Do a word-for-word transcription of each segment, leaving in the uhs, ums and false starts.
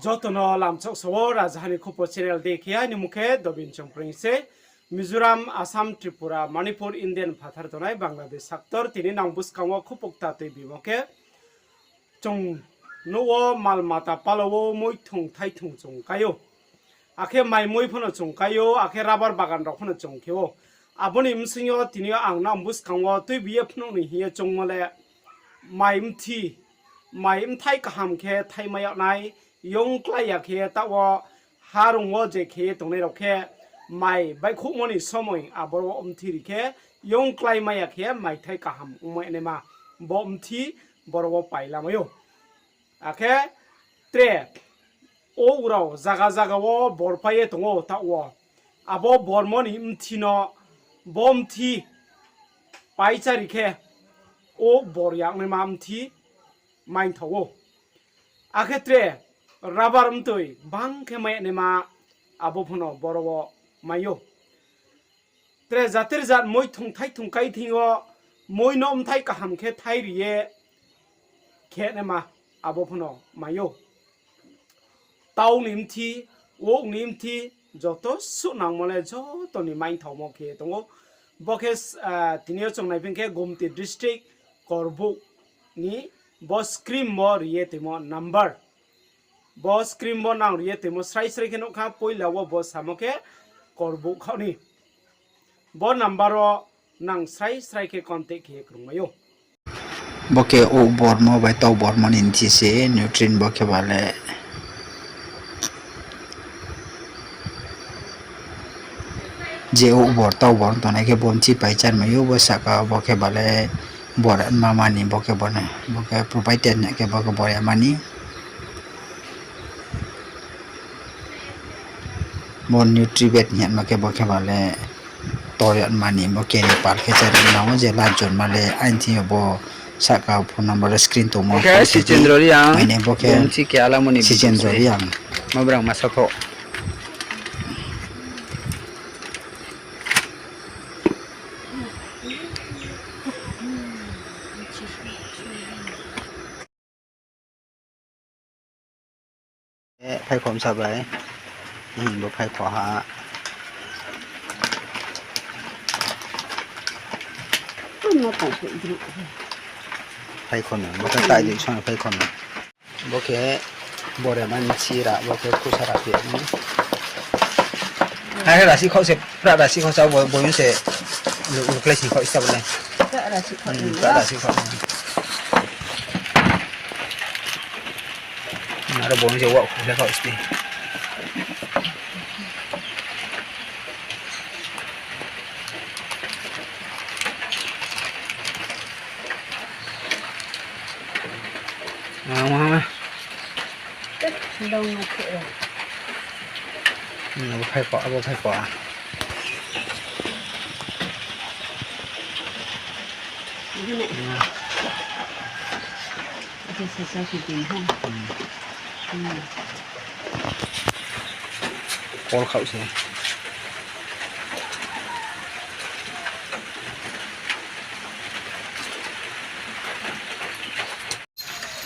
Joto no lamchak sa wo, Rajaha ni Khupo channel de khe, aini mung khe Dobin Chongpreng se. Mizoram, Assam, Tripura, Manipur, Indian phathar tongnai Bangladesh sector, tini nang buskang wo khupuk ta tuibimo khe, chung nouh wo mal mata pala wo muithung thaithung chung kai ou. Akhe mai mui phano chung kai ou, akhe rubber bagan rao phano chung khe ou. Abo ni bsing yo tini yo ang nang buskang wo tuibi ye phnuh ni hing ye choungmo le, mai mthi, mai mthai kaham khe thaimai yag nai, yong klái ya khe taoh wo harung wo je khe ye tongnai rao khe, mai baihkhouhmo ni somoi aboro wo mthi ri khe, yong klái mai ya khe maithai kaham ongmai naima, bo mthi boro wo pailamai ou. Akhe tre, ouh rao zaga zaga wo borpai ye tong ou taoh wo. Abo bormo ni mthi no, bo mthi paichari khe, ouh bor yagnaima mthi maingthao ou. Akhe tre, rubber mtoi bang khe mai naima, abo phano boro wo mai ou. Tre jatir jat muithung thaithung kai thing yo, mui no mthai kaham khe thai ri ye khe naima, abo phano mai ou. Tau ni mthi, ouh ni mthi, joto suh nangmo le joto ni maingthaomo khe tong ou. Bo khe, tini yo chung naiphin khe Gumti district, Korbouh ni bo screen wo ri ye toimo number. Bo screen wo nang ri ye toimo srai srai khe nuh kha, poila wo bo samo khe Korbouh khaoh ni. Bo number wo nang srai srai khe contact khe ye krungmai ou. Bo khe ouh bormo bai tau bormo ni mthi se nutrient bo khe ba le. Je ouh bor tau bor tongnai khe bo mthi paichar mai ou, bo sahka bo khe ba le bor mama ni bo khe bo no, bo khe provided hing khe bo khe bor yama ni. Bo Nutribet hingma khe bo khe ba le tor yagma ni bo khe ni pal khe chari nang ou je la jonma le aini thing yo bo sahka phone number le screen tongmo. Sichendro Reang. Aini bo khe Sichendro Reang. Ma brang masa kho. Phai kho msa bai. Bo phai kho ha. Phai kho no, bo khe tai di song phai kho no. Bo khe bore mani chira, bo khe khusa ra phi ni. Hai rasi kho se, pra rasi kho sa bo, bo se. Lu, lu klai si kho sa bo le. Pra rasi kho. Aro bo se wa khu le kho sti. Abo phai kho, abo phai kho. Kol khaoh se.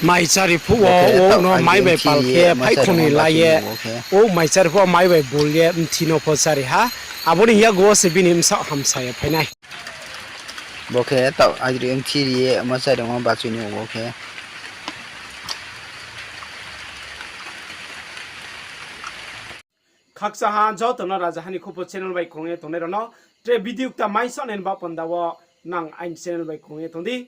Mai chari phuh wo, o no mai bai pal khe, phai khoni lai ye, o mai chari phuh wo mai bai bul ye, mthi no pho chari ha. Abo ni yago wo se bini bsaoh hamsa ye phai nai. Bo khe taoh aidri mthi ri ye, ma chari ma bachoi ni bo khe. Khakchang ha joto no Rajaha ni Khupo channel bai krung ye tongnai rao no, tre video kta mai song nai ni ba panda wo nang aini channel bai krung ye tong di.